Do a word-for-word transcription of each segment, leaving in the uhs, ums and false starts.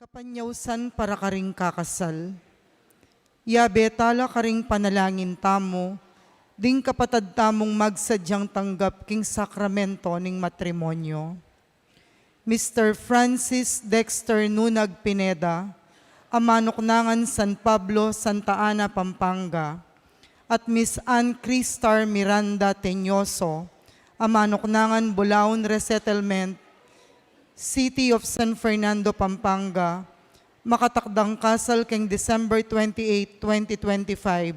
Kapanyausan para karing kakasal. Yabe tala karing panalangin tamu, ding kapatad tamung magsadyang tanggap king sakramento ning matrimonyo. Mister Francis Dexter Nunag Pineda, a manuknangan San Pablo, Santa Ana, Pampanga, at Miss Ann Cristar Miranda Teñoso, a manuknangan Bulaon Resettlement, City of San Fernando, Pampanga, makatakdang kasal keng December twenty-eight, twenty twenty-five,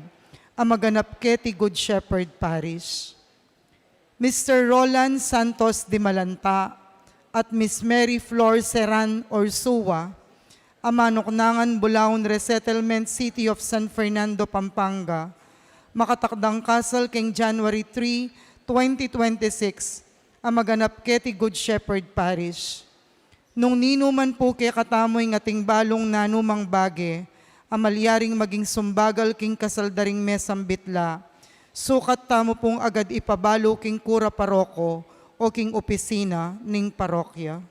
a maganap keti Good Shepherd Parish. Mister Roland Santos Dimalanta at Miss Mary Flor Seran Orsua, a manuknangan Bulaon Resettlement, City of San Fernando, Pampanga, makatakdang kasal keng January three, twenty twenty-six, a maganap keti Good Shepherd Parish. Nung ninu man pu kekatamu ing ating balung nanumang bage a malyaring maging sumbagal king kasal da ring mesang bitla, sukat tamu pung agad ipabalu king kura paroko o king opisina ning parokya.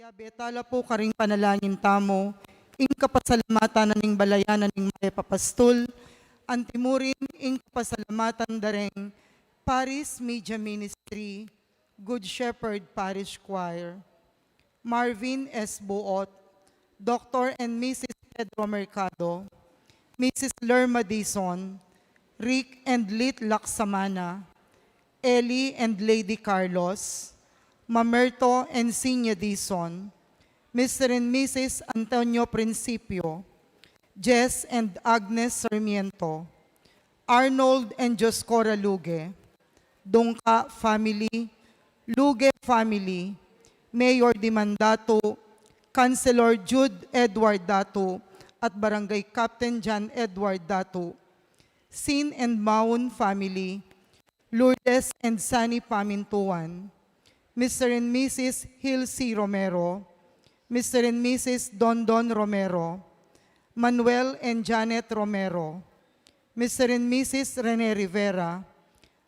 Yabe tala pu karing panalangin tamu ing kapasalamatan na ning balayan na ning Mayap a Pastul, antimurin ing kapasalamatan da ring Paris Media Ministry, Good Shepherd Parish Choir, Marvin S. Buot, Doctor and Missus Pedro Mercado, Missus Lerma Dizon, Rick and Lit Laksamana, Ellie and Lady Carlos, Mamerto and Sinya Dizon, Mister and Missus Antonio Principio, Jess and Agnes Sarmiento, Arnold and Dioscora Luge, Dungka family, Luge family, Mayor Dimandatu, Councilor Jude Edward Datu, at Barangay Captain John Edward Datu, Sin and Maun family, Lourdes and Sunny Pamintuan, Mister and Missus Hilcy Romero, Mister and Missus Dondon Romero, Manuel and Janet Romero, Mister and Missus Rene Rivera,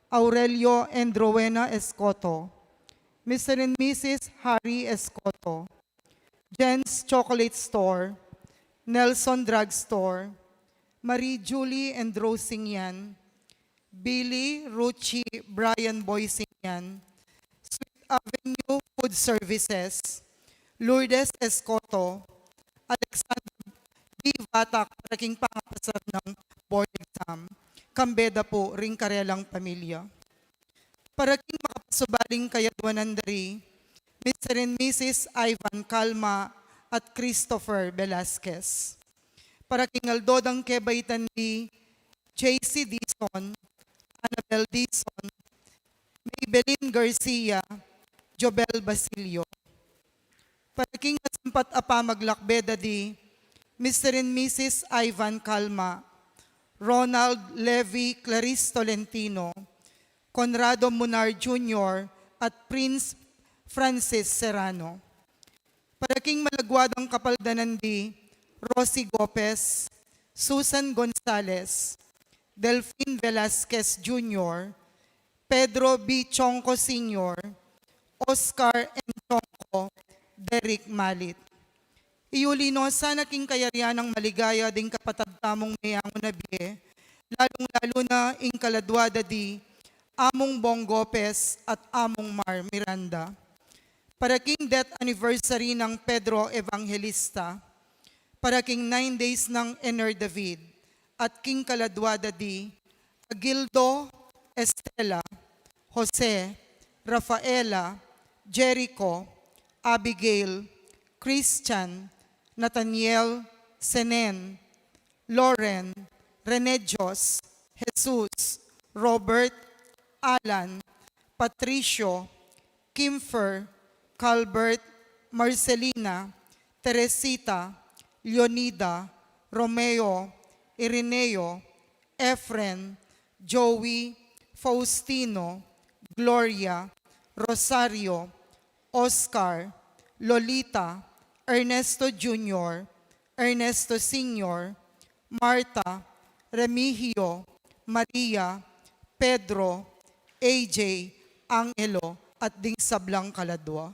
Aurelio and Rowena Escoto, Mister and Missus Harry Escoto, Jen's Chocolate Store, Nelson Drug Store, Marie Julie and Rose Singyan, Billy, Ruchi, Brian Boy Singyan, Sweet Avenue Food Services, Lourdes Escoto, Alexander D. Batak, para king pangapasar nang board exam, kambe da pu ring karelang pamilya. Para king makapasubaling kayadwanan da ri Mister and Missus Ivan Calma at Christopher Velasquez. Para king aldo dang kebaitan di J C Dizon, Annabel Dizon, Maybelline Garcia, Jobel Basilio. Para king masampat a pamaglakbe da di Mister and Missus Ivan Calma, Ronald Levy Clarice Tolentino, Conrado Munar Junior, at Prince Francis Serrano. Para king malagwa dang kapaldanan di Rosie Gopez, Susan Gonzalez, Delfin Velasquez Junior, Pedro B. Chongco Senior, Oscar N. Chongco, Derek Malit. Iyuli no sana king kayarian nang maligaya ding kapatad tamung meangu na bie, lalung-lalu na ing kaladua da di Among Bong Gopez at Among Mar Miranda. Para king death anniversary nang Pedro Evangelista, para king nine days nang Ener David, at king kaladua da di Agildo, Estela, Jose, Rafaela, Jericho, Abigail, Christian, Nathaniel, Senen, Loren, Renedios, Jesus, Robert, Alan, Patricio, Kimfer, Calbert, Marcelina, Teresita, Leonida, Romeo, Irineo, Efren, Joey, Faustino, Gloria, Rosario, Oscar, Lolita, Ernesto Junior, Ernesto Senior, Marta, Remigio, Maria, Pedro, A J, Angelo, at ding sablang kaladua.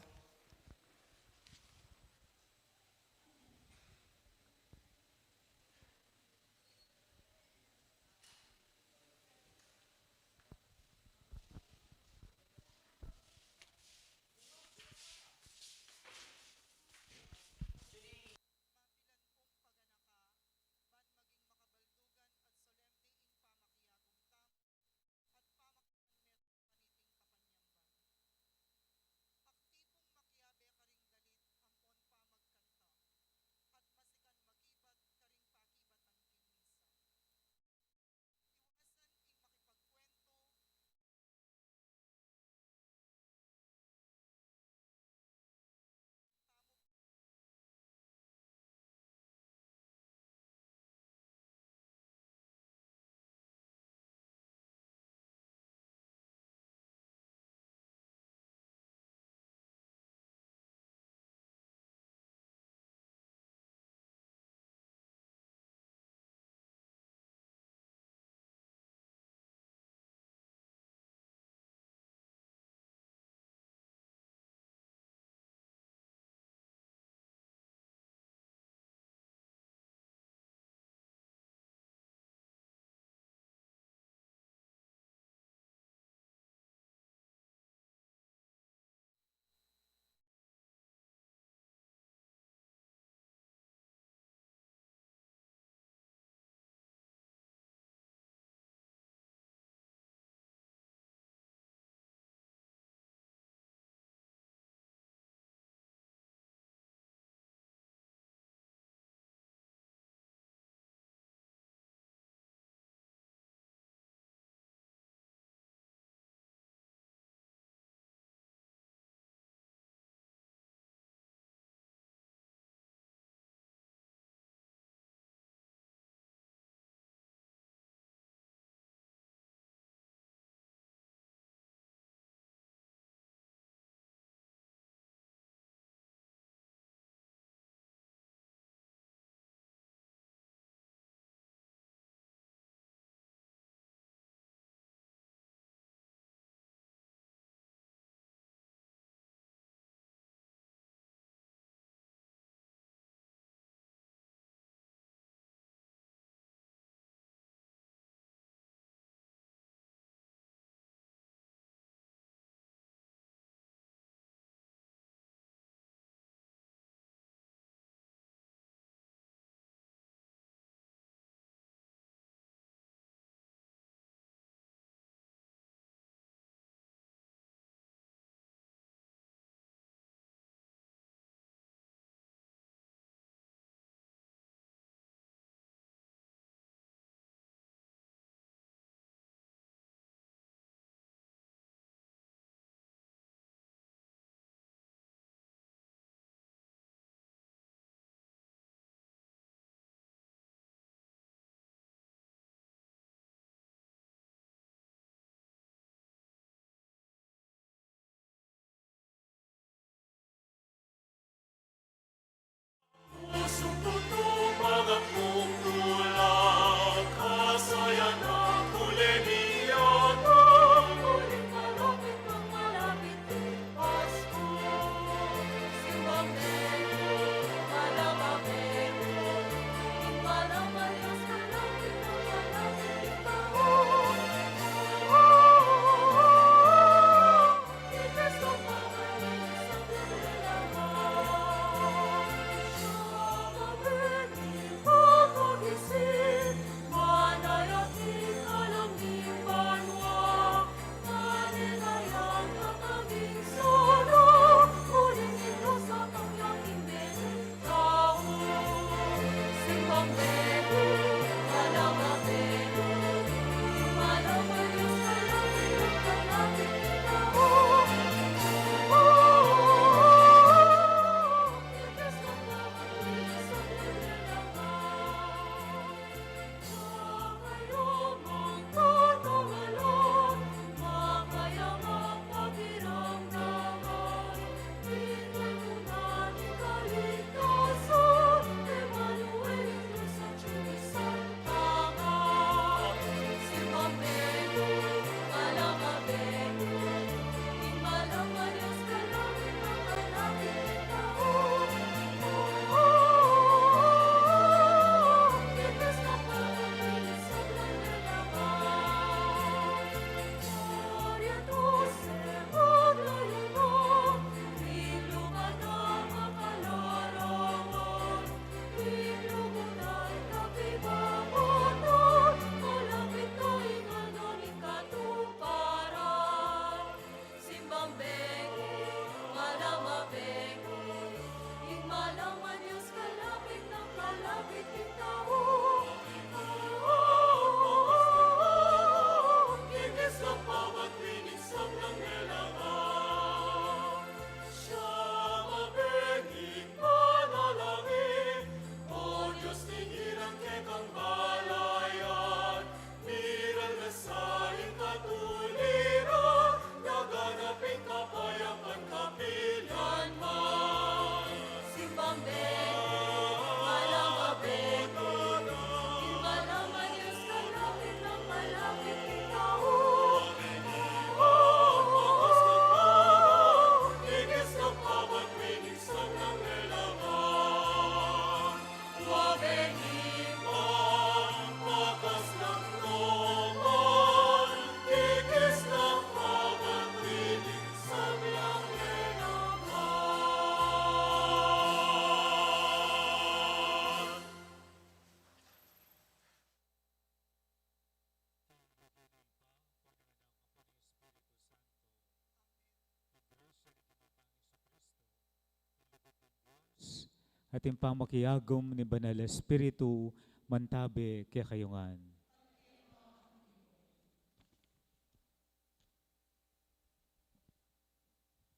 At ing pamakiagum ning Banal Espiritu mantabe kekayu ngan.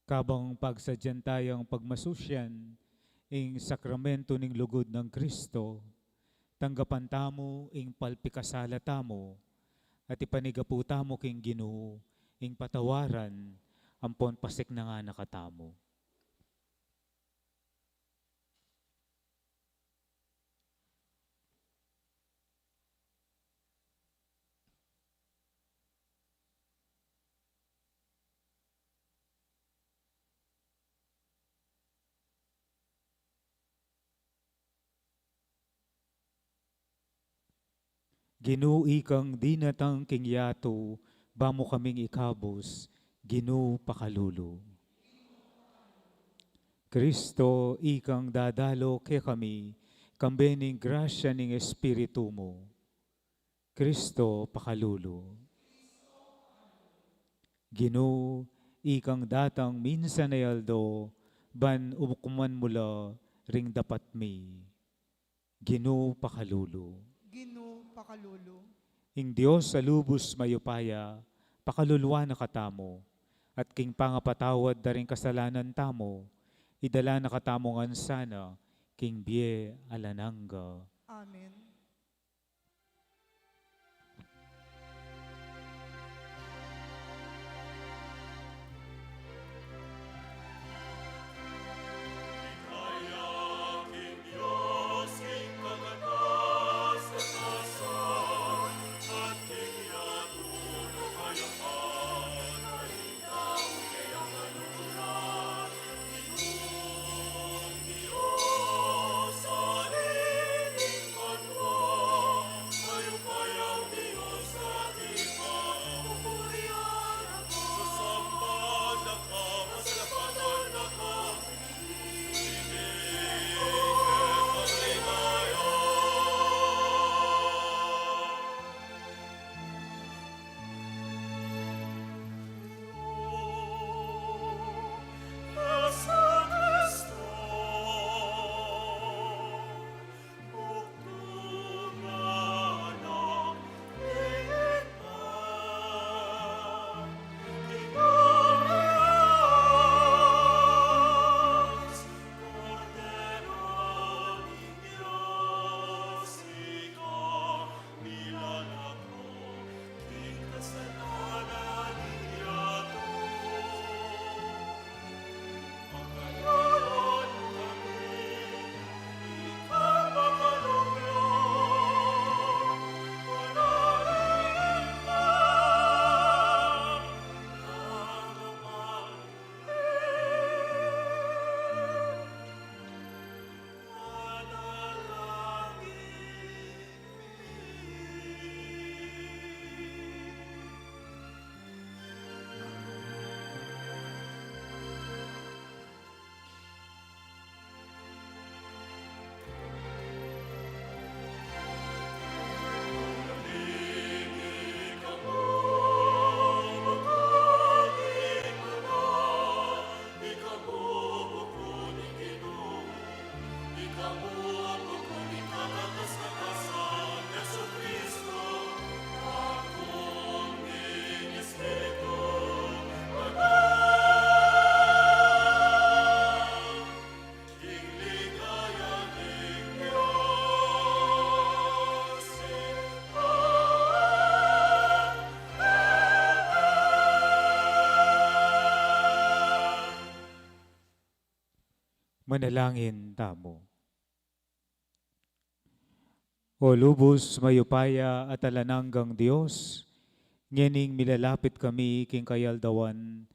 Kabang pagsadyan tayang pagmasusyan ing sakramento ning lugud nang Kristo, tanggapan tamu ing palpikasala tamu, at ipanigapu tamu king Ginu ing patawaran ampon pasiknangan na katamu. Ginu, ikang dinatang king yatu, ba mu kaming ikabus, Ginu, pakalulu. Kristo, ikang dadalo kekami, kambe ning grasya ning Espiritu mu. Kristo, pakalulu. Ginu, ikang datang minsan a aldo, ban ubukman mu la ring dapat mi. Ginu, pakalulu. Ginu, pakalulu. Ing Dios a lubus mayupaya, pakaluluan na katamu, at king pangapatawad da ring kasalanan tamu, idala na katamu ngan sana king bie alang angga. Amen. Manalangin tamu. O lubus mayupaya at alang anggang Dios, ngening milalapit kami king kayaldawan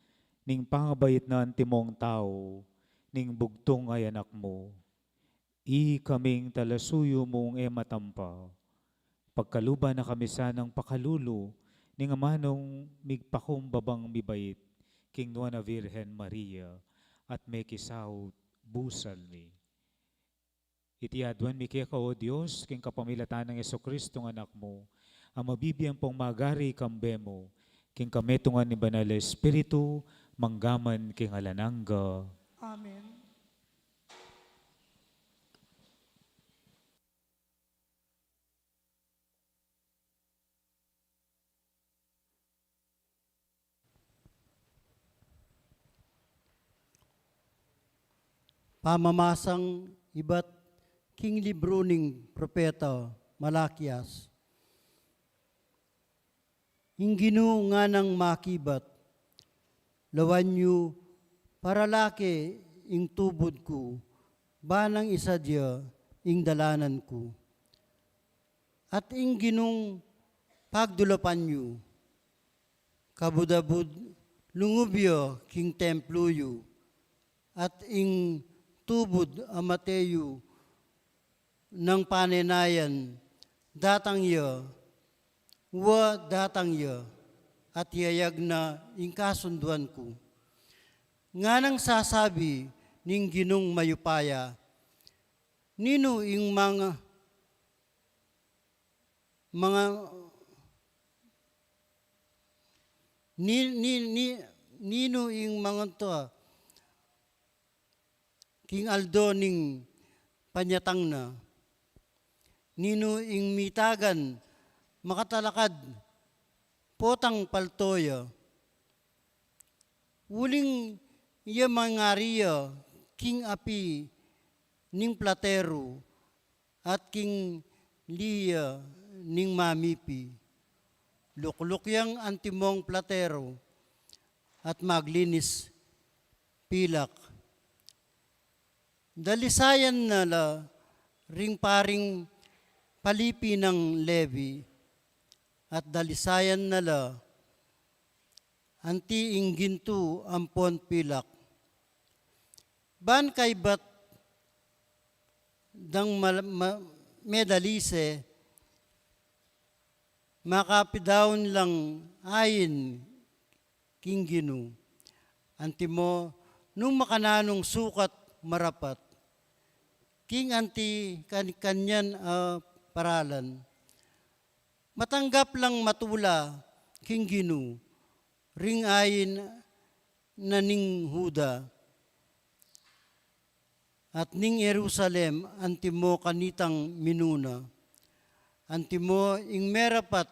ning pangabait na antimong tau ning bugtung a Anak mu. Ikaming talasuyu mung e matampa, pagkaluban na kami sanang pakalulu ning amanung migpakumbabang mibait king Nuan a Virgen Maria at mekisaut busal mi. Iti aduan mi keka, O Dios, king kapamilatan nang Jesucristo nga Anak mu, a mabibie ampong magari kambe mu, king kametungan ning Banal a Espiritu, mangga man king alang angga. Amen. Pamamasang ibat king libru ning propeta Malakias. Ing Ginu nganang makibat, lawan yu paralake ing tubud ku, banang isadya ing dalanan ku. At ing Ginung pagdulapan yu, kabud-abud lungub ya king templu yu, at ing tubud a mate yu nang panenayan, datang ya, wa datang ya, at yayag na ing kasunduan ku. Nganang sasabi ning Ginung mayupaya, ninu ing manga, manga, ni, ni, ni, ninu ing manga to, king aldo ning panyatang na. Ninu ing mitagan makatalakad, potang palto ya. Uling ya mangari ya king api ning plateru, at king liya ning mamipi. Lukluk yang antimong plateru at maglinis pilak. Dalisayan na la ring paring palipi nang Levi, at dalisayan na la anti ing gintu ampon pilak. Ban kaybat dang mal-, ma-, medalise, makapidaun lang ain king Ginu. Antimo, nung makananung sukat marapat king anti kan-, kanyan a paralan, matanggap lang matula king Ginu ring ain na ning Juda at ning Jerusalem, antimo kanitang minuna. Antimo ing merapat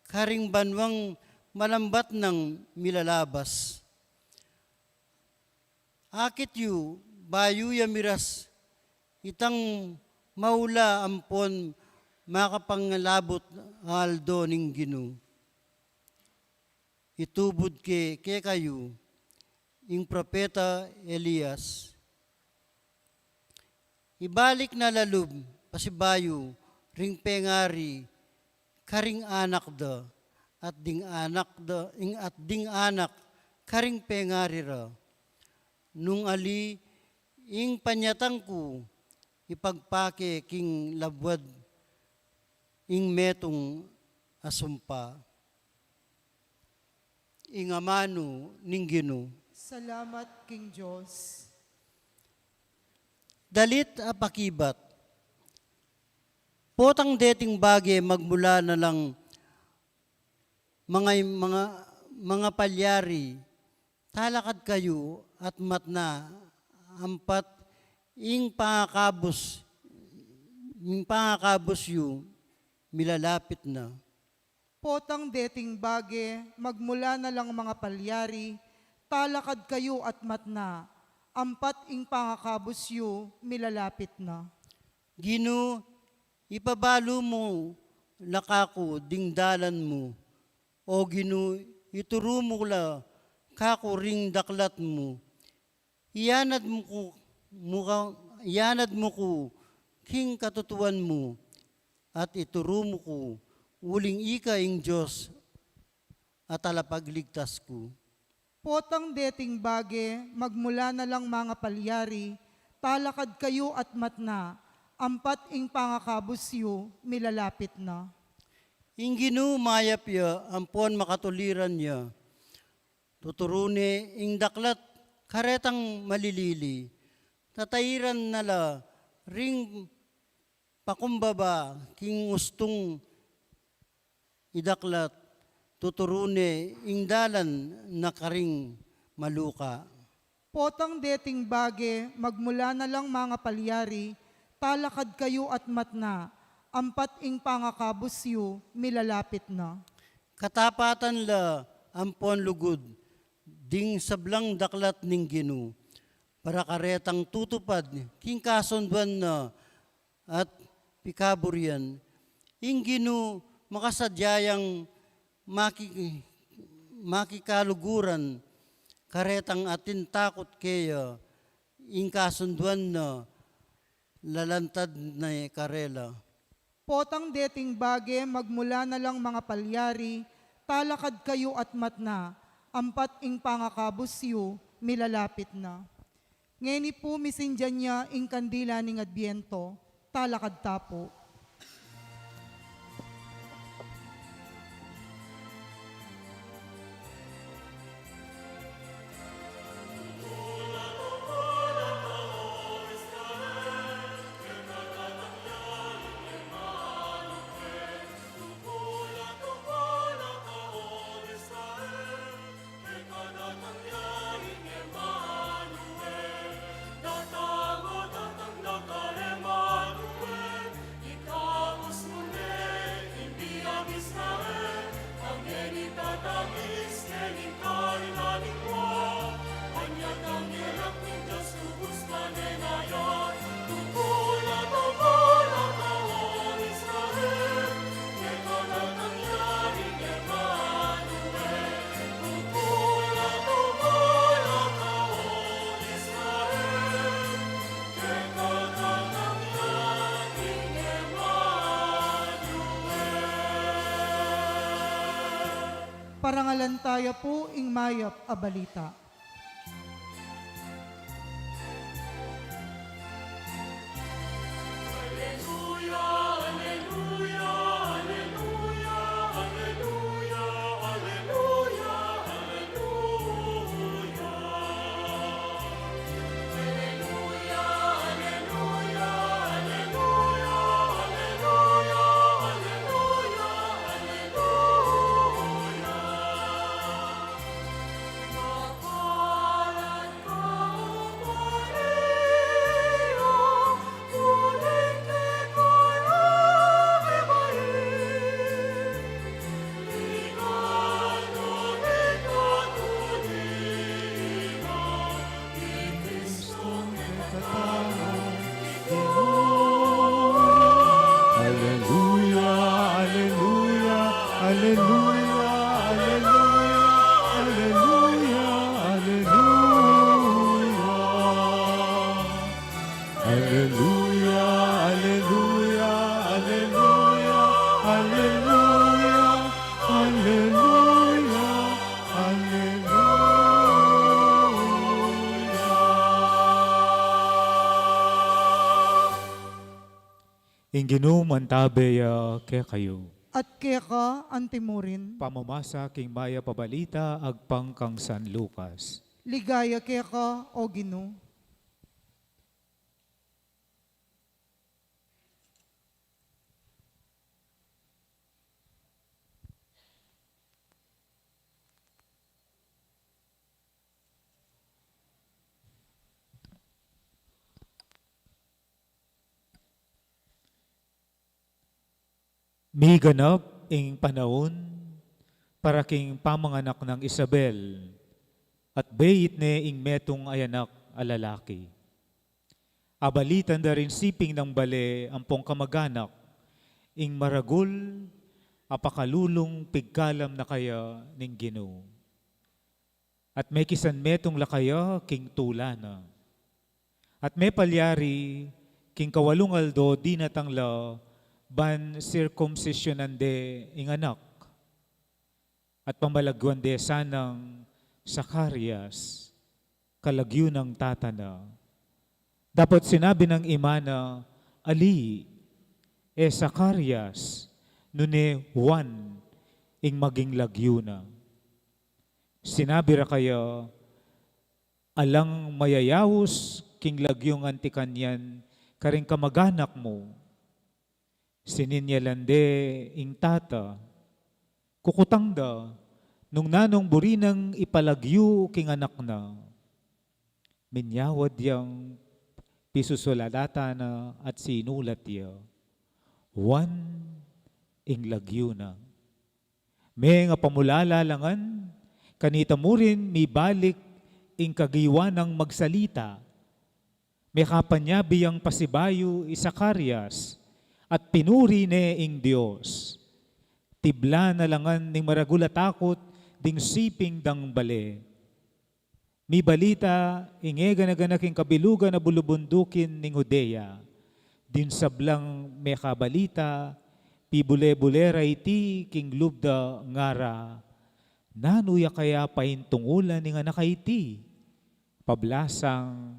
karing banwang malambat nang milalabas. Akit yu, bayu ya miras itang maula ampon makapangalabut a aldo ning Ginu. Itubud ke kekayu ing propeta Elias. Ibalik na la lub pasibayu ring pengari karing anak da, at ding anak da, ing, at ding anak karing pengari ra. Nung ali ing panyatang ku, ipagpake king labuad ing metung a sumpa. Ing amanu ning Ginu. Salamat king Dios. Dalit a pakibat. Potang deting bage magmula na lang manga, manga, manga palyari, talakad kayu at matna, ampat ing pangakabus, ing pangakabus yu milalapit na. Potang deting bage, magmula na lang manga palyari, talakad kayu at matna, ampat ing pangakabus yu milalapit na. Ginu, ipabalu mu la kaku ding dalan mu. O Ginu, ituru mu la kaku ring daklat mu. Iyanad mu ku, mu ka, iyanad mu ku king katutuan mu, at ituru mu ku, uling ika ing Dios at talapagligtas ku. Potang deting bage, magmula na lang manga palyari, talakad kayu at matna, ampat ing pangakabus yu milalapit na. Ing Ginu mayap ya, ampon makatuliran ya. Tuturu ne ing daklat karetang malilili. Tatairan na la ring pakumbaba king ustung idaklat, tuturu ne ing dalan na karing maluka. Potang deting bage, magmula na lang manga palyari, talakad kayu at matna, ampat ing pangakabus yu milalapit na. Katapatan la ampon lugud ding sablang daklat ning Ginu. para karetang tutupad king kasunduan na at pikaburian. Ing Ginu makasadya yang maki-, makikaluguran karetang atin takut keya, ing kasunduan na lalantad na karela. Potang deting bage, magmula na lang mga palyari, talakad kayu at matna, ampat ing pangakabus yu milalapit na. Ngeni pu misindian ya ing kandila ning Adbiento, talakad ta pu. Parangalan taya pu ing mayap a balita. Aleluya, aleluya, aleluya, aleluya, aleluya, aleluya. Aleluya, aleluya, aleluya, aleluya, aleluya, aleluya. Ing Ginu mantabe ya kekayu. At keka antimurin. Pamamasa king mayap a balita agpang kang San Lucas. Ligaya keka, O Ginu. Miganap ing panaun para king pamanganak nang Isabel, at beit ne ing metung a anak a lalaki. Abalitan da ring siping nang bale ampong kamaganak, ing maragul a pakalulung pigkalam na kaya ning Ginu. At mekisanmetung la kaya king tula na. At mepalyari king kawalung aldo dinatang la ban sirkumsisyonan de ing anak. At pamalaguan de sanang Zacarias, kalagyu nang tata na. Dapot sinabi nang ima na, "Ali, e Zacarias, nune Juan ing maging lagyu na." Sinabi ra kaya, "Alang mayayaus king lagyung anti kanyan karing kamaganak mu." Sininyalan de ing tata, kukutang da nung nanung buri nang ipalagyu king anak na. Minyawad yang pisusulat na at sinulat ya, "Juan ing lagyu na." Menga pamulala la ngan, kanita mu rin mibalik ing kagiwa nang magsalita, Mekapanyabi yang pasibayu i Zacarias, at pinuri ne ing Dios. Tibla na la ngan ning maragul a takut ding siping dang bale. Mibalita ing e gana-gana king kabilugan a bulubundukin ning Judea. Ding sablang mekabalita, pibule-bule ra iti king lub da, ngara, "Nanu ya kaya paintungulan ning anak a iti? Pablasang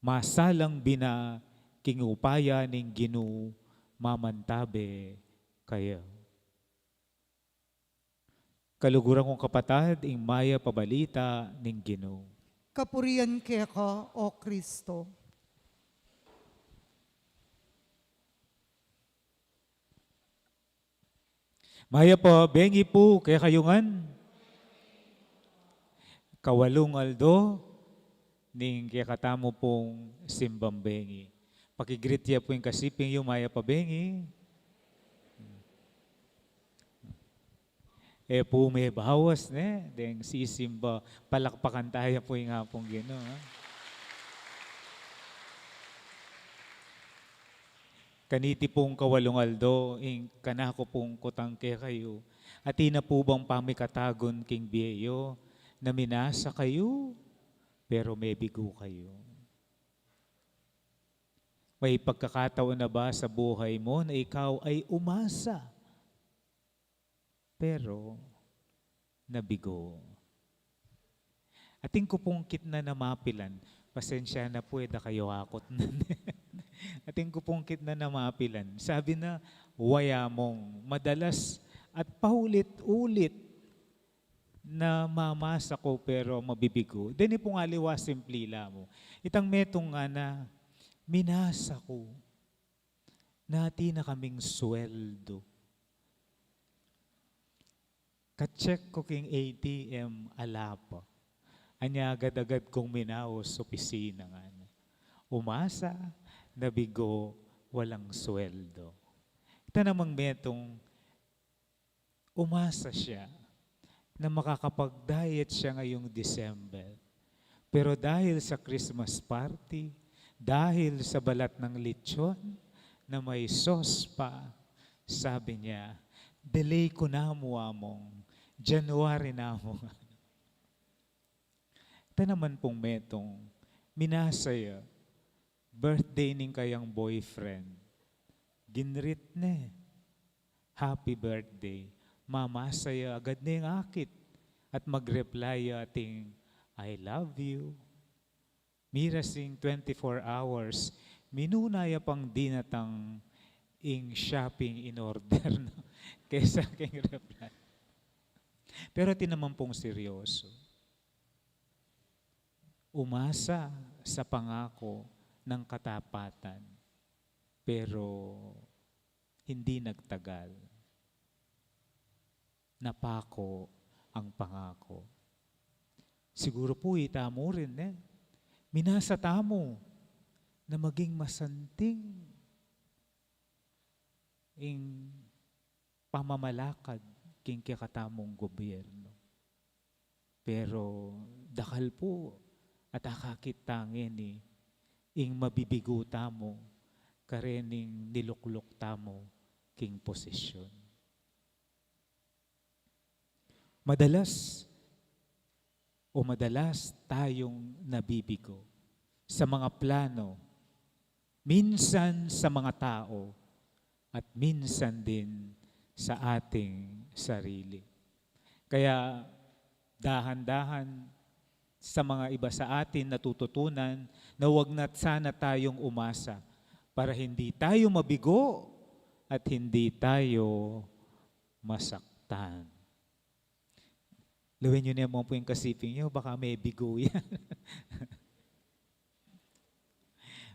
masalang bina king upaya ning Ginu mamantabe kaya." Kaluguran kung kapatad, ing mayap a balita ning Ginu. Kapurian keka, O Kristo. Mayap a bengi pu kekayu ngan. Kawalung aldo ning kekatamu pung simbang bengi. Paki-greet ya pu ing kasiping yu, mayap a bengi. E pu mebawas, ne, deng sisimba, palakpakan taya pu ing Apung Ginu, ha? Kaniti pung kawalung aldo, ing kanaku pung kutang kekayu, atin na pu bang pamikatagun king bie yu na minasa kayu, pero mebigu kayu? May pagkakataon na ba sa buhay mo na ikaw ay umasa, pero nabigo? Atin ku pung kitnan a mapilan, pasensya na pu, e da kayu akutnan. Atin ku pung kitnan a mapilan, sabi na, waya mung madalas at paulit-ulit na mamasa ku pero mabibigo. Deni pung aliwa, simpli la mu. Itang metung ngana, minasa ku na atin na kaming sweldo. Ka-check ku king A T M, ala pa. Anya agad-agad kung minaus opisina, ngana. Umasa, nabigo, walang sweldo. Ita namang metung, umasa siya na makakapag-diet siya ngayong December. Pero dahil sa Christmas party, dahil sa balat ng lechon na may sauce pa, sabi niya, "Delay ku na mu, Among. January na mu." Ita naman pung metung, minasa ya birthday ning kayang boyfriend. Gin-greet ne, "Happy birthday." Mamasa ya agad ne ing akit at mag-reply ya ating, "I love you." Miras ing twenty-four hours, minuna ya pang dinatang ing shopping in order, no? Kesa king reply. Pero atin naman pung seryoso. Umasa sa pangako ng katapatan, pero hindi nagtagal. Napako ang pangako. Siguro pu itamu rin, ne? Minasa tamu na maging masanting ing pamamalakad king kekatamung gobyerno. Pero dakal pu at akakit ta ngeni ing mabibigo tamu karening nilukluk tamu king posisyon. Madalas o madalas tayong nabibigo sa mga plano, minsan sa mga tao, at minsan din sa ating sarili. Kaya dahan-dahan sa mga iba sa atin natututunan na huwag na sana tayong umasa para hindi tayo mabigo at hindi tayo masaktan. Lawen yu ne mu pu ing kasiping yu, baka mebigo yan.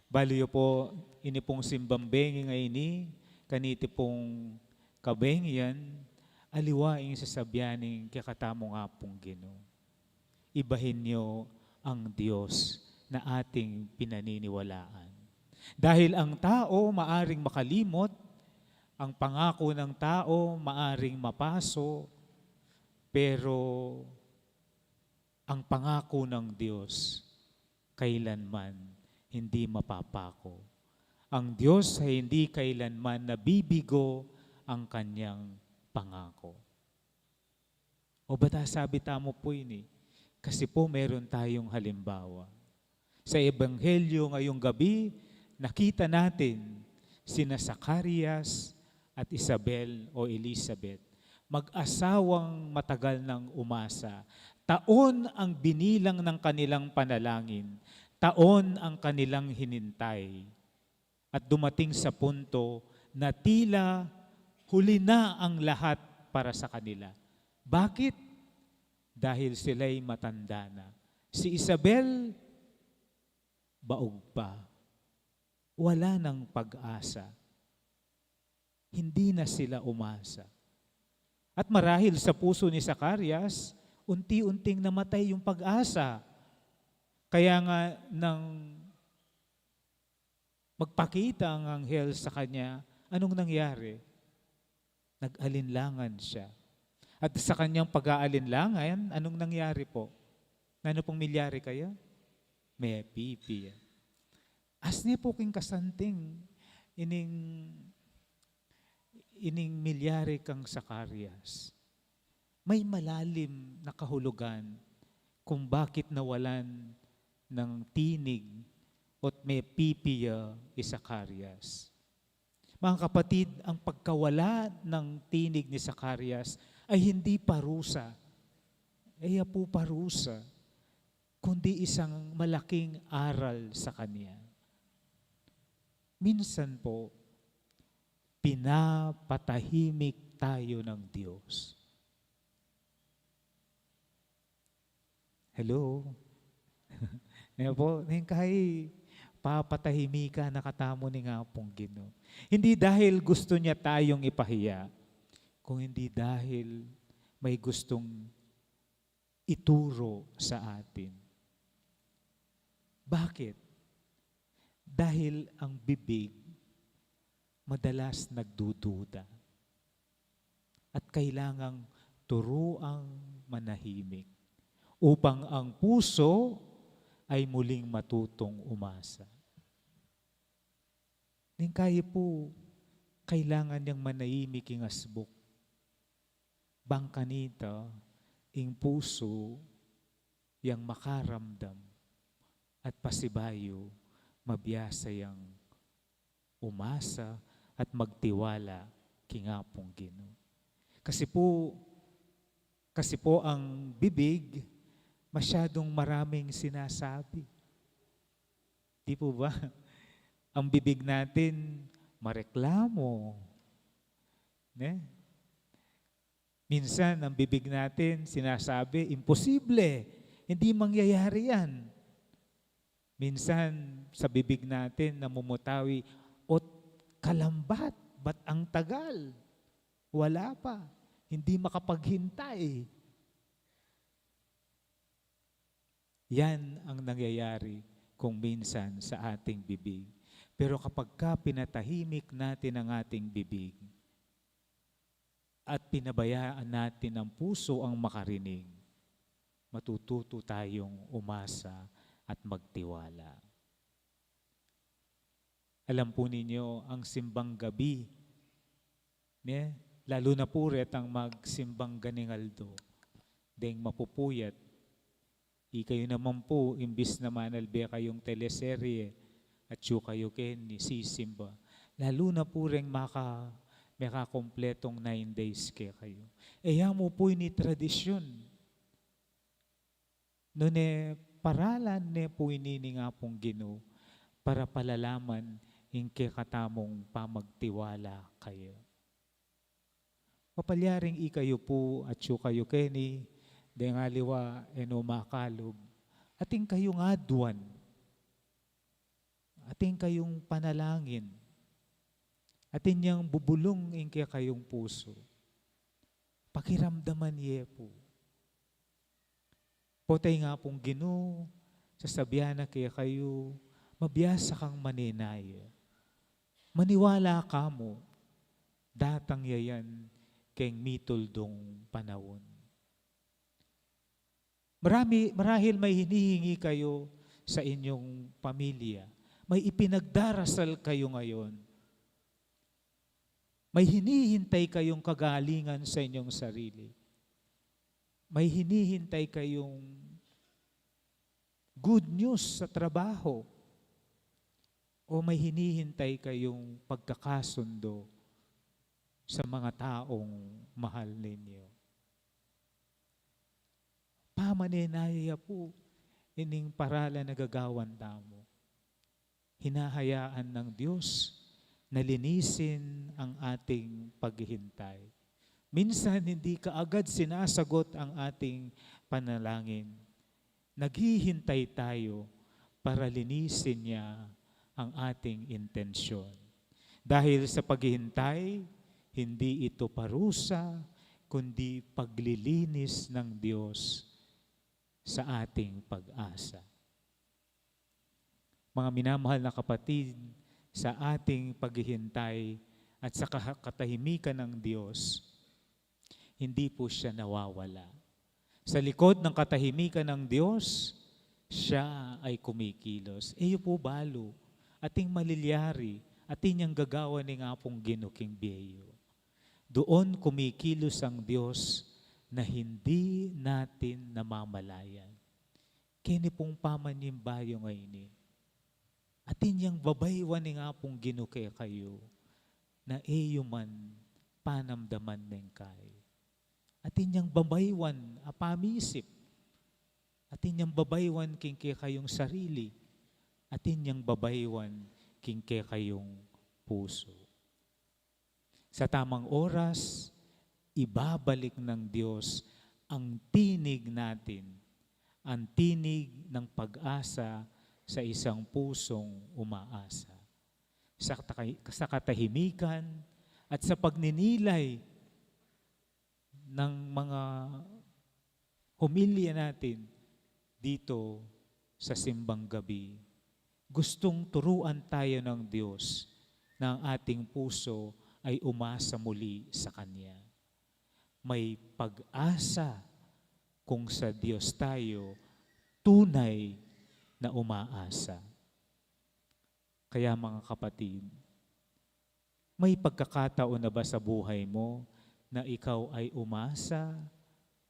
Balu yu pu, ini pung simbang bengi ngeni, kaniti pung kabengian, aliwa ing sasabian ning kekatamung Apung Ginu. Ibahin niyo ang Diyos na ating pinaniniwalaan. Dahil ang tao maaring makalimot, ang pangako ng tao maaring mapaso, pero ang pangako ng Diyos kailanman hindi mapapako. Ang Diyos ay hindi kailanman nabibigo ang kanyang pangako. O bata sabi tamu po ini, kasi po meron tayong halimbawa. Sa Ebanghelyo ngayong gabi, nakita natin sina Zacarias at Isabel o Elizabeth. Mag-asawang matagal nang umasa. Taon ang binilang ng kanilang panalangin. Taon ang kanilang hinintay. At dumating sa punto na tila huli na ang lahat para sa kanila. Bakit? Dahil sila'y matanda na. Si Isabel, baog pa. Wala nang pag-asa. Hindi na sila umasa. At marahil sa puso ni Zacarias, unti-unting namatay yung pag-asa. Kaya nga nang magpakita ang anghel sa kanya, anong nangyari? Nag-alinlangan siya. At sa kanyang pag-aalinlangan, anong nangyari po? Nanu pong milyari kaya? Mepipi ya. Asne po king kasanting ining, ining milyari kang Zacarias. May malalim na kahulugan kung bakit nawalan ng tinig at mepipi ya i Zacarias. Mga kapatid, ang pagkawala ng tinig ni Zacarias ay hindi parusa. Iya po parusa, kundi isang malaking aral sa kanya. Minsan po, pinapatahimik tayo ng Diyos. Hello? Ngayon po, neng kay papatahimikan na katamu ning Apung Ginu. Hindi dahil gusto niya tayong ipahiya, kung hindi dahil may gustong ituro sa atin. Bakit? Dahil ang bibig madalas nagdududa. At kailangang turuang manahimik upang ang puso ay muling matutong umasa. Neng kaya po, kailangan yang manahimik ing asbuk. Bang kanita, ing puso yang makaramdam at pasibayu, mabiasa yang umasa at magtiwala king Apung Ginu. Kasi po, kasi po ang bibig masyadong maraming sinasabi. Di po ba? Ang bibig natin mareklamo. Ne? Minsan, ang bibig natin sinasabi, "Imposible. Hindi mangyayari yan." Minsan, sa bibig natin, namumutawi, "Ot kalambat, ba't ang tagal? Wala pa. Hindi makapaghintay." Yan ang nangyayari kung minsan sa ating bibig. Pero kapag ka pinatahimik natin ang ating bibig at pinabayaan natin ang puso ang makarinig, matututo tayong umasa at magtiwala. Alam po ninyo, ang simbang gabi, ne, lalo na po retang magsimbang ganing aldo, deng mapupuyat. Ikayo naman po, imbis na manalbe kayung teleserye, atyu kayu keni sisimba. Lalo na po reng maka, mekakumpletong nine days kekayu. E ya mu po ini tradisyun. Nune paralan ne po ini ning Apung Ginu para palalaman ing kekatamung pamagtiwala kaya. Mapalyaring ikayu po, atyu kayu keni, deng aliwa e no makalub, atin kayung aduan. Atin kayung panalangin. Atin yang bubulung ing kekayung pusu. Pakiramdaman ye pu. Poteng Apung Ginu, sasabian na kekayu, mabiasa kang maninaya. Maniwala ka mu, datang ya yan keng mituldung panaun. Marami, marahil may hinihingi kayu sa inyung pamilya. May ipinagdarasal kayo ngayon. May hinihintay kayong kagalingan sa inyong sarili. May hinihintay kayong good news sa trabaho. O may hinihintay kayong pagkakasundo sa mga taong mahal ninyo. Pamanenaya pu ining paralan a gagawan tamu. Hinahayaan ng Diyos na linisin ang ating paghihintay. Minsan, hindi kaagad sinasagot ang ating panalangin. Naghihintay tayo para linisin niya ang ating intensyon. Dahil sa paghihintay, hindi ito parusa, kundi paglilinis ng Diyos sa ating pag-asa. Mga minamahal na kapatid, sa ating paghihintay at sa kaha-, katahimikan ng Diyos, hindi po siya nawawala. Sa likod ng katahimikan ng Diyos, siya ay kumikilos. E yu pu balu, atin yang malilyari, atin yang gagawan ning Apung Ginu king bie yu. Doon kumikilos ang Diyos na hindi natin namamalayan. Keni pung pamanyimbayu ngeni, atin yang babaywan ning Apung Ginu kekayu na e yu man panamdaman ning kai. Atin yang babaywan a pamisip. Atin yang babaywan king kekayung sarili. Atin yang babaywan king kekayung pusu. Sa tamang oras, ibabalik ng Diyos ang tinig natin, ang tinig ng pag-asa sa isang pusong umaasa. Sa kata-, sa katahimikan at sa pagninilay ng mga homilya natin dito sa simbang gabi, gustong turuan tayo ng Diyos na ang ating puso ay umasa muli sa Kanya. May pag-asa kung sa Diyos tayo tunay na umaasa. Kaya, mga kapatid, may pagkakataon na ba sa buhay mo na ikaw ay umasa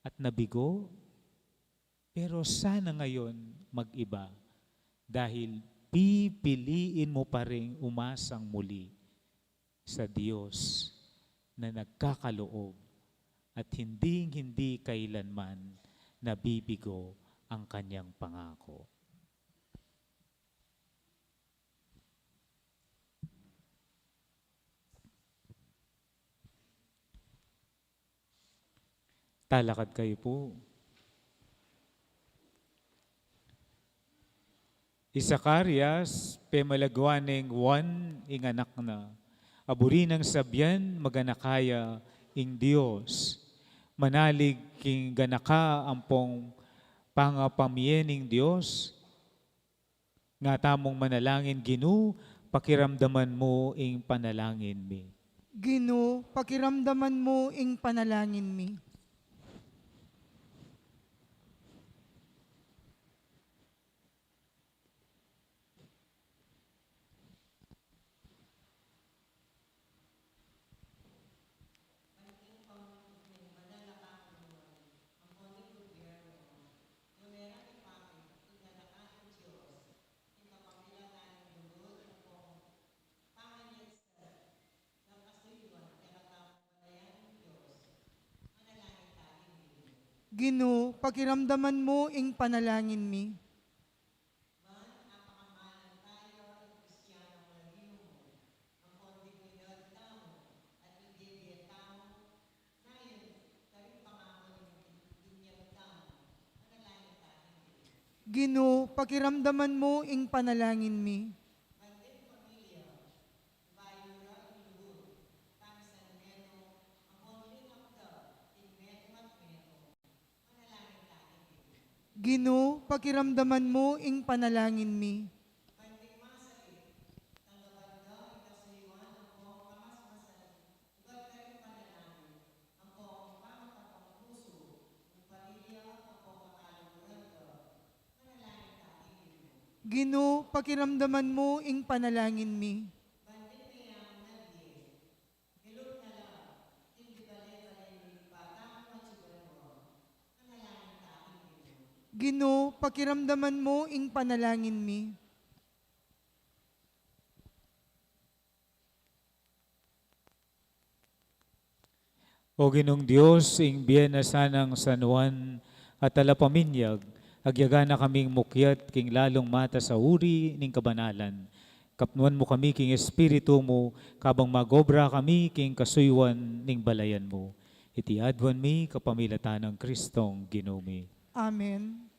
at nabigo? Pero sana ngayon mag-iba, dahil pipiliin mo pa ring umasang muli sa Diyos na nagkakaloob at hinding-hindi kailanman nabibigo ang kanyang pangako. Talakad kayu pu. I Zacarias, pemalagwa neng Juan ing anak na. Aburi nang sabian, maganaka ya ing Dios. Manalig king ganaka ampong pangapamie ning Dios. Nga tamung manalangin, Ginu, pakiramdaman mu ing panalangin mi. Ginu, pakiramdaman mu ing panalangin mi. Ginu, pakiramdaman mu ing panalangin mi. Ginu, pakiramdaman mu ing panalangin mi. Ginu, pakiramdaman mu ing panalangin mi. Ginu, pakiramdaman mu ing panalangin mi. Ginu, pakiramdaman mu ing panalangin mi. O Ginung Dios, ing bie na sanang San Juan a talapaminyag, agyaga na kaming mukyat king lalung matas a uri ning kabanalan. Kapnuan mu kami king Espiritu mu, kabang magobra kami king kasuyuan ning balayan mu. Iti aduan mi kapamilatan nang Kristong Ginu mi. Amen.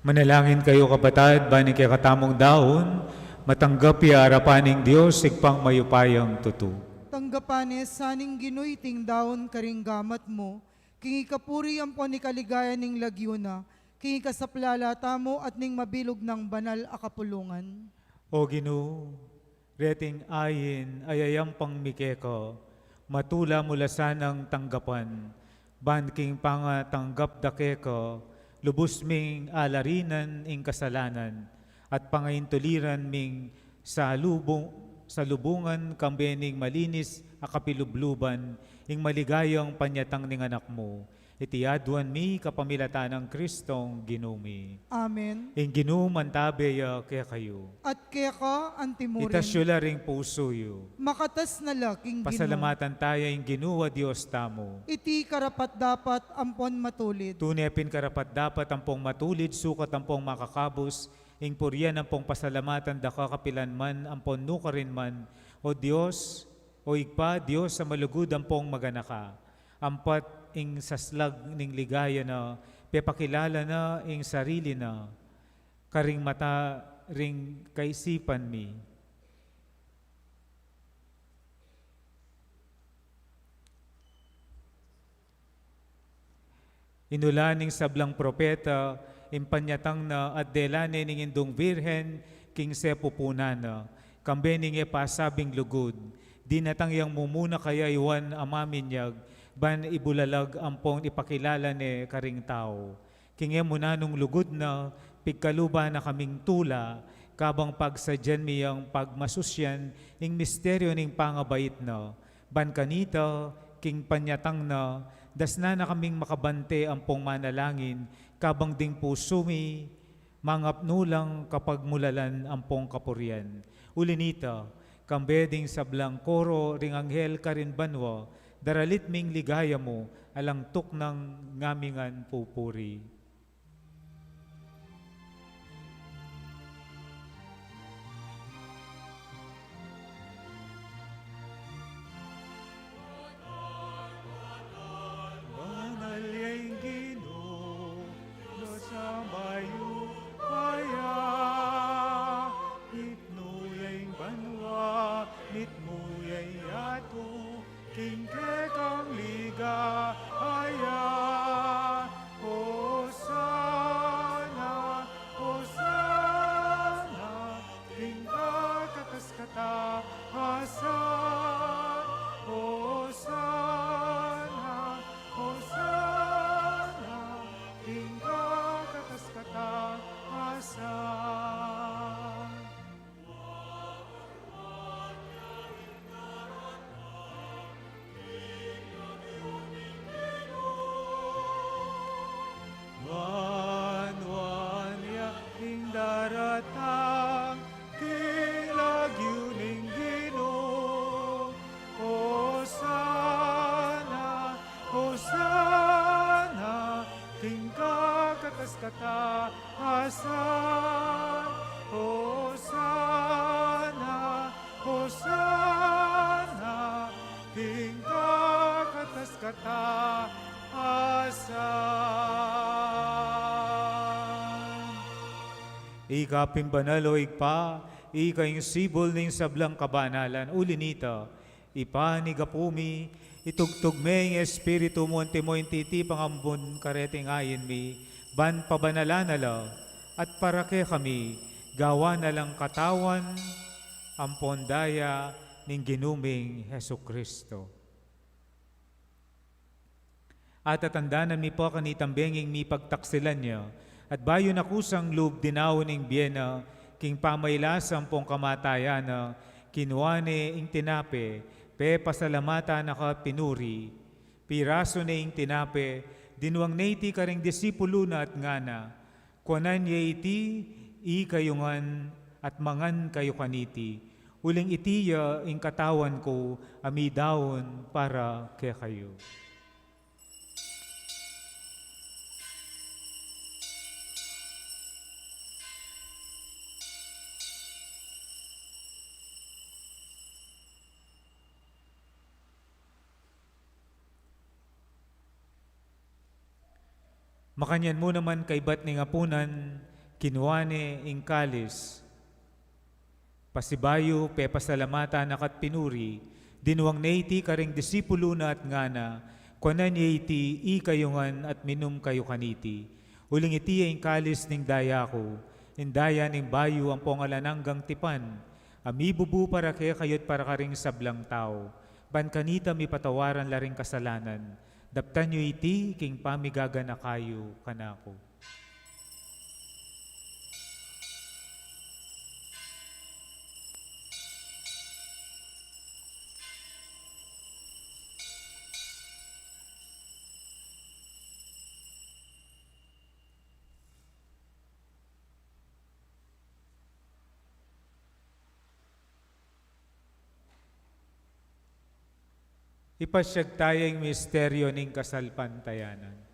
Manalangin kayu, kapatad, ban ing kekatamung daun matanggap ya arapan ning Dios, Ibpang mayupayang tutu. Tanggapan ne sa ning Ginu iting daun karing gamat mu, king ikapuri ampon ikaligaya ning lagyu na, king ikasaplala tamu at ning mabilug nang banal a kapulungan. O Ginu, reting ain a yayampang mi keka, matula mu la sanang tanggapan, ban king pangatanggap da keka, lubus ming alarinan ing kasalanan, at pangaintuliran ming salubung-, salubungan kambe ning malinis a kapilubluban, ing maligayang panyatang ning Anak mu. Iti aduan mi kapamilatan nang Kristong Ginu mi. Amen. Ing Ginu mantabe ya kekayu. At keka antimurin. Itas yu la ring pusu yu. Makatas na la king Ginu. Pasalamatan taya ing Ginu a Dios tamu. Iti karapat-dapat ampon matulid. Tune pin karapat-dapat ampong matulid, sukat ampong makakabus, ing purian ampong pasalamatan da ka kapilan man ampon nukarin man, O Dios, O Ibpa, Dios a malugud ampong maganaka. Ampat ing saslag ning ligaya na, pepakilala na ing sarili na karing mata ring kaisipan mi. Inulan ning sablang propeta ing panyatang na at dela ne ning Indung Virgen king sepupunan na, kambe ning e pasabing lugud. Dinatang yang mumuna kaya i Juan a Maminyag, ban ibulalag ampong ipakilala ne karing tau. King e mu nanung lugud na, pigkaluban na kaming tula, kabang pagsadyan mi yang pagmasusyan ing misteryo ning pangabait na. Ban kanita, king panyatang na, dasnan na kaming makabante ampong manalangin, kabang ding pusu mi mangapnu lang kapagmulalan ampong kapurian. Uli nita, kambe ding sablang koro ring anghel karin banua, daralit ming ligaya mu, alang tuknang ngamingan pupuri. Banal ya ing Ginu, Dios a mayupaya, mitmu ya ing banua, mitmu ya ing yatu, king kekang ligaya. Hosana, Hosana, king kakataskataasan. Hosana, Hosana, king kakataskataasan. Nuan, nuan ya ing daratang king lagyu ning Ginu. Hosana, Hosana, king kakataskataasan. Hosana, Hosana, king kakataskataasan. Ika pin banal, O Ibpa, ika ing sibul ning sablang kabanalan. Uli nita, Ibpa, ning gapu mi, itugtug me ing Espiritu mu antimo ing titipang ambun kareting ain mi, ban pabanalan na la, at para kekami, gawan na lang katawan ampon daya ning Ginu ming Jesucristo. At tatandanan mi pa kanitang benging mipagtaksilan ya, at bayu na kusang lub dinaun ing bie na, king pamailasa ampong kamatayan na, kinua ne ing tinape, pepasalamatan na ka at pinuri, pirasu ne ing tinape, dinuang ne iti karing disipulu na at ngana, Kuanan ye iti ikayu ngan at mangan kayu kaniti, uling iti ya ing katawan ku a midaun para kekayu. Makanyan mu naman kaybat ning apunan, Kinua ne ing kalis, pasibayu pepasalamatan na ka't pinuri, dinuang ne iti karing disipulu na at ngana, kuanan ye iti ikayu ngan at minum kayu kaniti. Uling iti ya ing kalis ning daya ku, ing daya ning bayu ampong alang anggang tipan, a mibubu para kekayu't para karing sablang tau, ban kanita mipatawaran la ring kasalanan. Daptan yu iti king pamigaganaka yu kanaku. Ipasyag taya ing misteryo ning kasalpantayanan.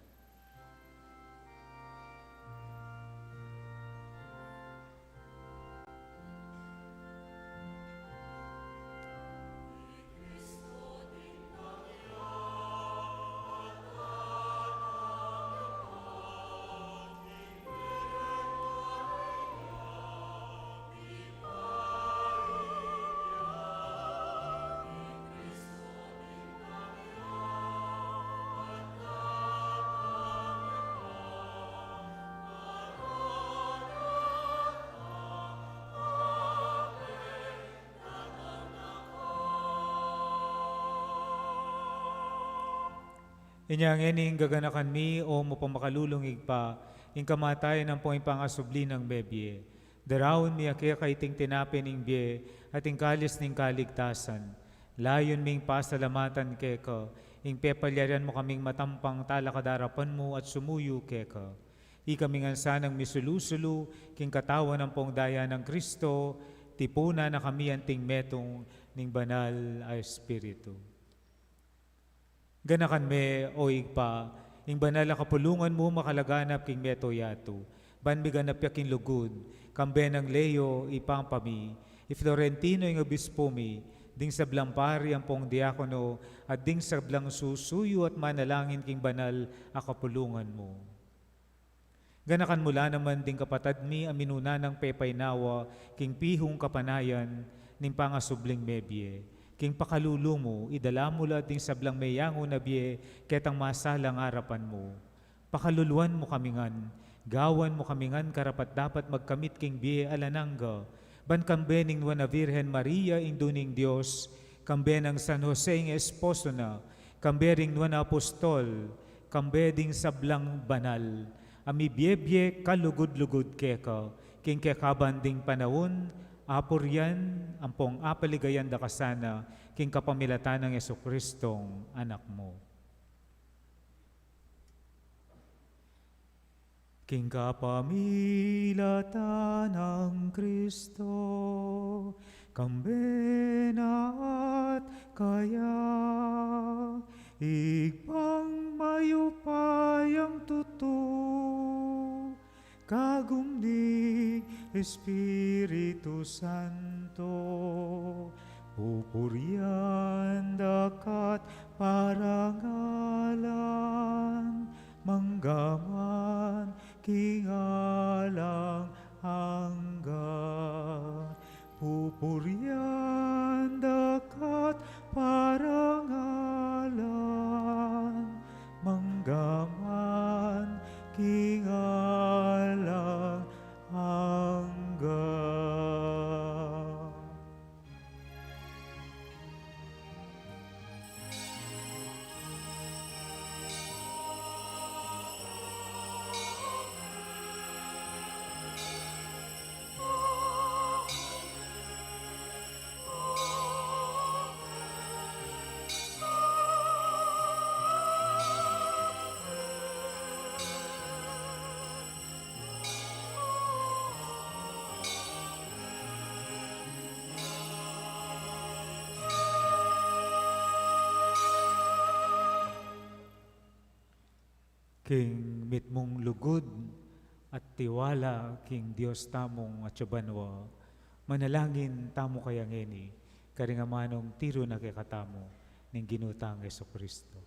Inya ngeni ing gaganakan mi, o mapamakalulung Ibpa, ing kamatayan ampong ing pangasubli nang mebie. Daraun mi keka iting tinape ning bie at ing kalis ning kaligtasan. Layun ming pasalamatan keka ing pepalyarian mu kaming matampang talakad king arapan mu at sumuyu keka. Ikami ngan sanang misulu-sulu king katawan ampong daya nang Kristo, tipunan na kami anting metung ning Banal a Espiritu. Ganakan me, o Ibpa, ing banal a kapulungan mu makalaganap king mabilug a yatu, ban miganap ya king lugud, kambe nang Leo, Ibpa mi, i Florentino ing obispo mi, ding sablang pari ampong diakono, at ding sablang susuyu at manalangin king banal a kapulungan mu. Ganakan mu la naman ding kapatad mi a minuna nang pepaynawa king pihung kapanayan ning pangasubling mebie. King pakalulu mu, idala mu la ding sablang meyangu na bie ketang masalang arapan mu. Pakaluluan mu kami ngan, gawan mu kami ngan karapat-dapat magkamit king bie alang angga, ban kambe ning Nuan a Virgen Maria, Indu ning Dios, kambe nang San Jose ing esposo na, kambe ring nuan a apostol, kambe ding sablang banal a mibie-bie kalugud-lugud keka, king kekaban ding panaun, apurian ampong apaligayan da ka sana, king kapamilatan nang Jesucristong Anak mu. King kapamilatan nang Kristo, kambe na at kaya, Ibpang mayupayang tutu, kagum ning Espiritu Santo, pupurian da ka't parangalan, manggaman king alang angga. Pupurian da ka't parangalan, manggaman king alang angga. King mitmung lugud at tiwala king Dios tamung atsu banua, manalangin tamu kaya ngeni, karing amanung tiru na kekatamu ning Ginu tang Jesucristo.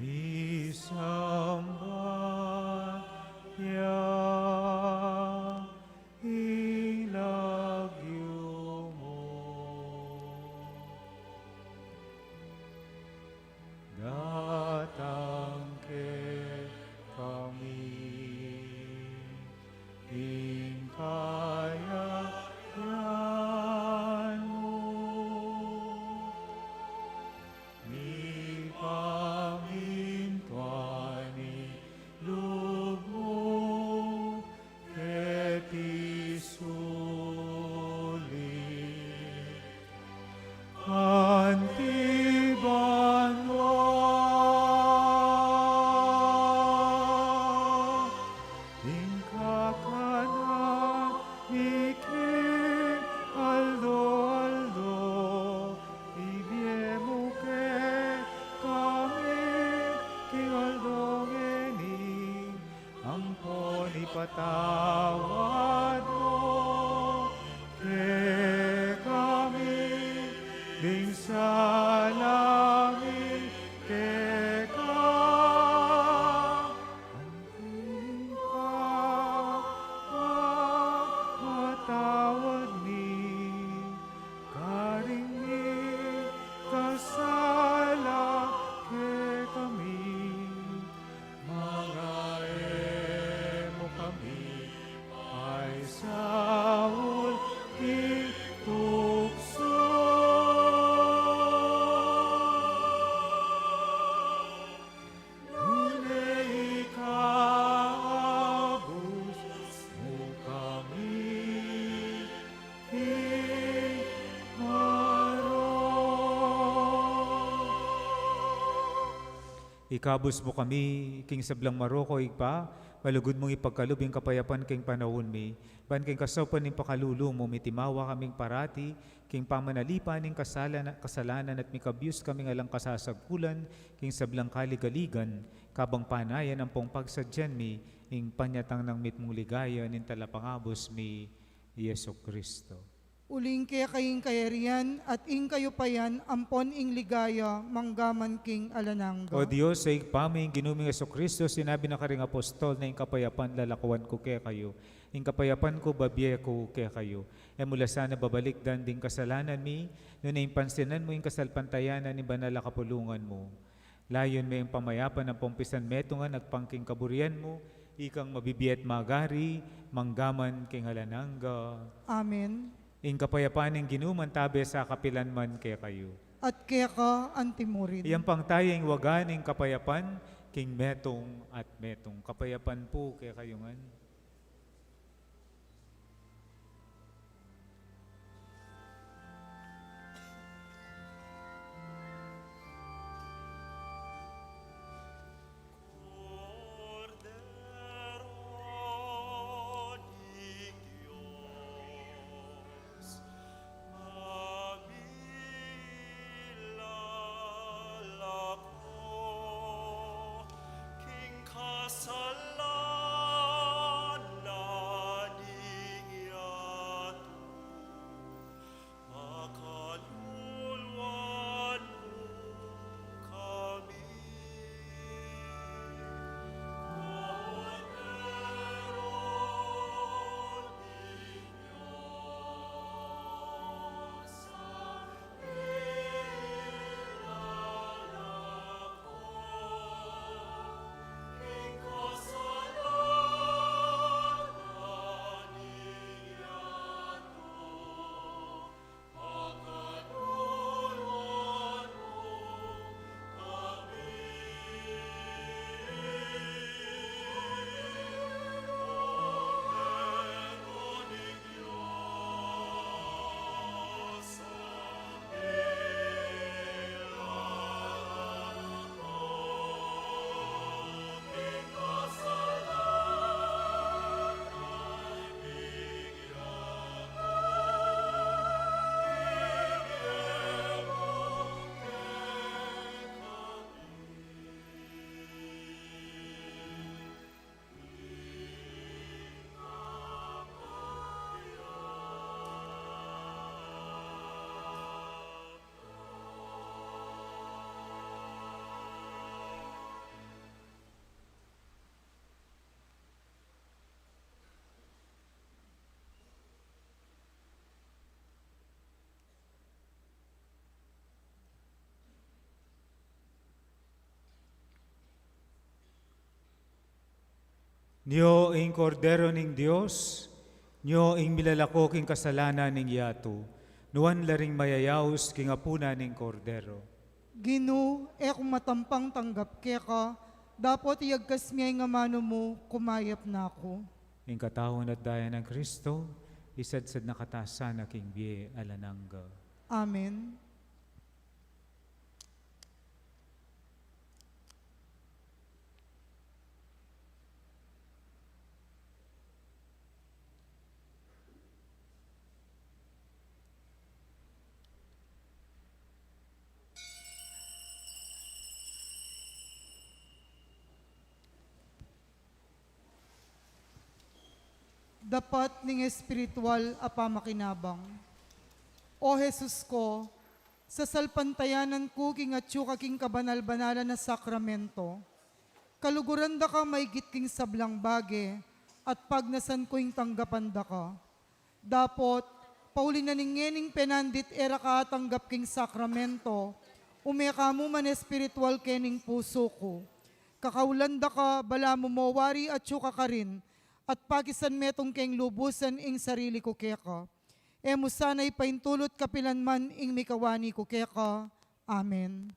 Isamban ya ing lagyu mu. Datang kekami ing kayabe mu, mipamintuan ing lub mu keti sulip anti banua. Ing kakanan mi king aldo-aldo ibie mu kekami king aldo ngeni, ampon ipatawad mu kekami ding sala mi keka, anti ing pamamatawad mi karing mikasala kekami, manga e mu kami paisaul king tuksu, nune ikabus mu kami king marok. Ikabus mu kami king sablang marok, O Ibpa, malugud mung ipagkalub ing kapayapan king panaun mi, ban king kasaupan ning pakalulu mu, mitimawa kaming parati king pamanalipan ning kasala-, kasalanan, at mikabus kaming alang kasasagpulan king sablang kaligaligan, kabang panayan ampong pagsadyan mi ing panyatang nang mitmung ligaya ning Talapangabus mi, Jesucristo. Uling keka ing kayarian at ing kayupayan ampon ing ligaya manggaman king alang angga. O Dios, o Ibpa mi, ing Ginu ming Jesucristo, sinabi na karing apostol na, "Ing kapayapan lalakuan ku kekayu, ing kapayapan ku babie ku kekayu." E mu la sana babalikdan ding kasalanan mi, nune ing pansinan mu ing kasalpantayanan ning banal a kapulungan mu. Layun me ing pamayapan ampong pisanmetungan agpang king kaburian mu, ikang mabibie at magari manggaman king alang angga. Amen. Ing kapayapan ning Ginu mantabe sa kapilan man kekayu. At keka antimurin. Iyampang taya ing waga ning kapayapan king metung at metung. Kapayapan pu kekayu ngan. Nyo ing Kordero ning Dios, nyo ing milalako king kasalanan ning yatu, nuan la ring mayayaus king apunan ning Kordero. Ginu, e ku matampang tanggap keka, dapot iyagkas me ing amanu mu, kumayap na ku. Ing katawan at daya nang Kristo, isadsad na kata sana king bie alang angga. Amen. Dapat ning espiritual a pamakinabang. O Jesus ko, sasalpantayanan ku king atyu ka king kabanal-banalan a sakramento. Kaluguran da ka maigit king sablang bage, at pagnasan ku ing tanggapan da ka. Dapot, pauli na ning ngening penandit e ra ka atanggap king sakramento, ume ka mu man espiritual kening pusu ku. Kakaulan da ka, balamu mo wari atyu ka karin, at pakisan metung keng lubusan ing sarili ku keka. E mu sana ipaintulut kapilan man ing mikawani ku keka. Amen.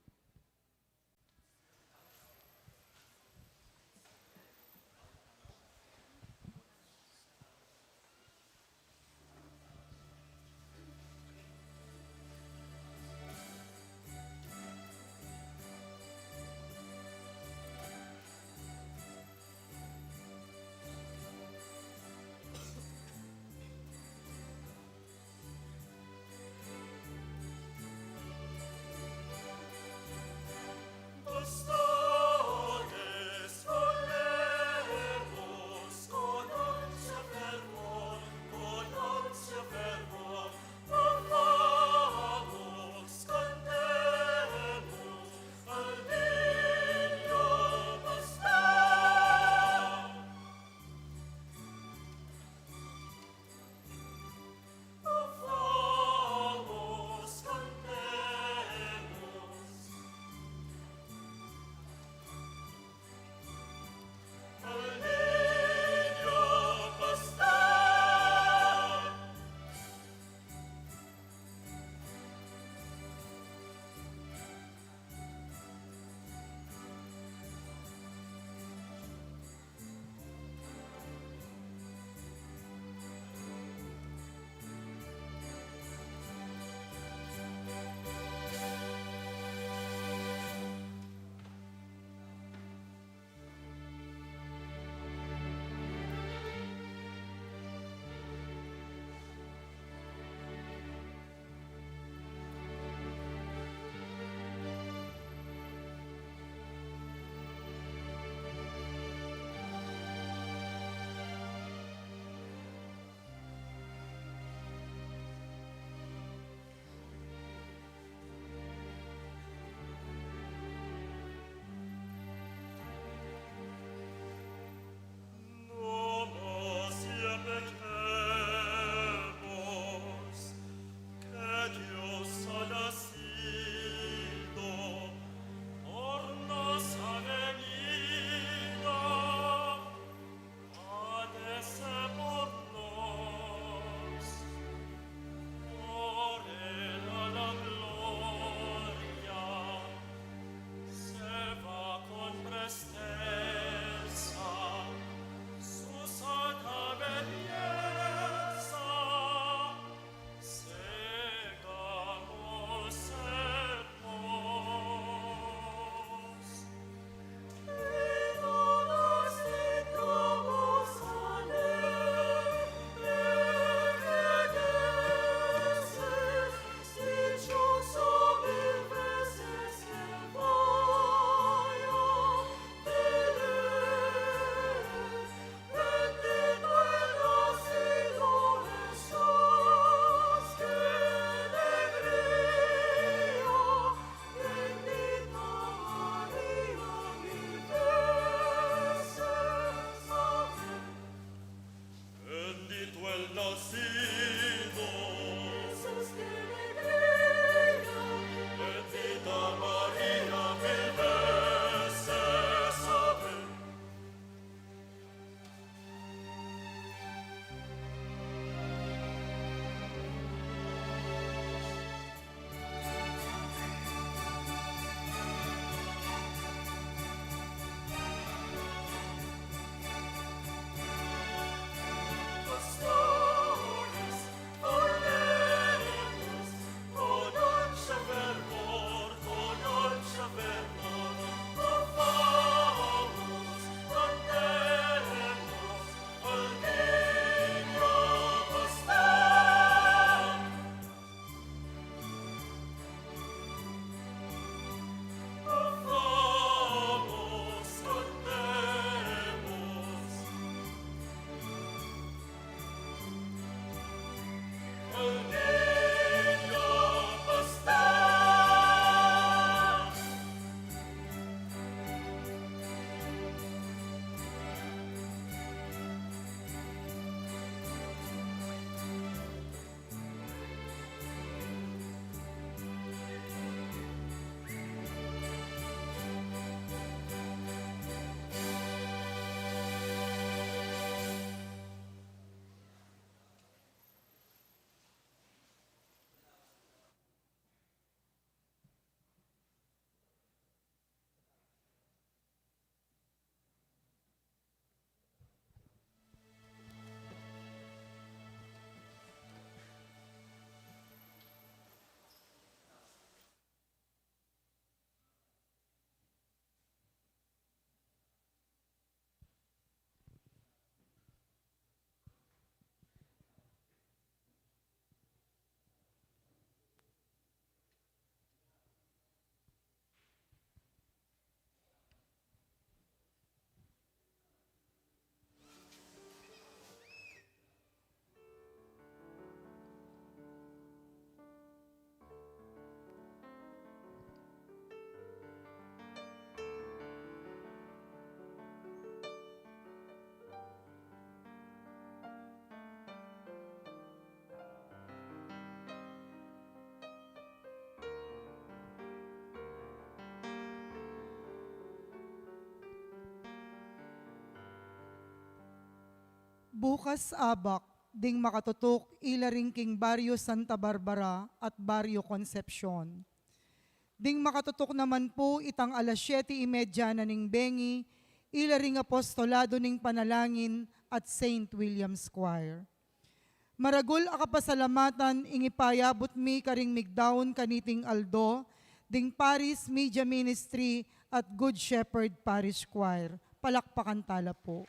Bukas abak, ding makatutuk ila ring king Baryo Santa Barbara at Baryo Concepcion. Ding makatutuk naman pu itang alas siyete y medya na ning bengi, ila ring Apostolado ning Panalangin at Saint William's Choir. Maragul a kapasalamatan ing ipayabut mi karing migdaun kaniting aldo, ding Paris Media Ministry at Good Shepherd Parish Choir. Palakpakan tala pu.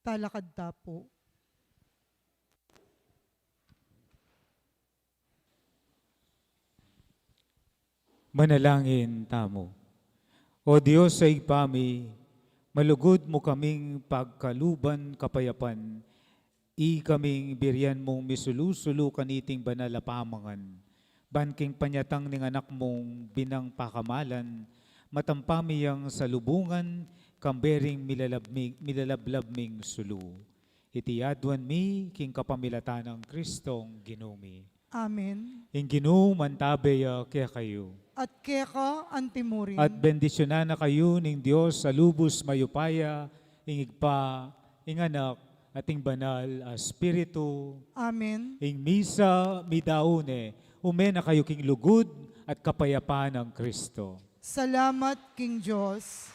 Talakad ta pu. Manalangin tamu. O Dios a Ibpa mi, malugud mu kaming pagkaluban kapayapan, ikaming birian mung misulu-sulu kaniting banal a pamangan, ban king panyatang ning Anak mung binang pakamalan, matampa mi yang salubungan, kambe ring milalab-, mi-, milalablab ming sulu. Iti aduan mi king kapamilatan nang Kristong Ginu mi. Amen. Ing Ginu mantabe ya kekayu. At keka antimurin. At bendisyunan na kayu ning Dios a lubus mayupaya, ing Ibpa, ing Anak, at ing Banal a Espiritu. Amen. Ing misa midaun ne, ume na kayu king lugud at kapayapan nang Kristo. Salamat king Dios.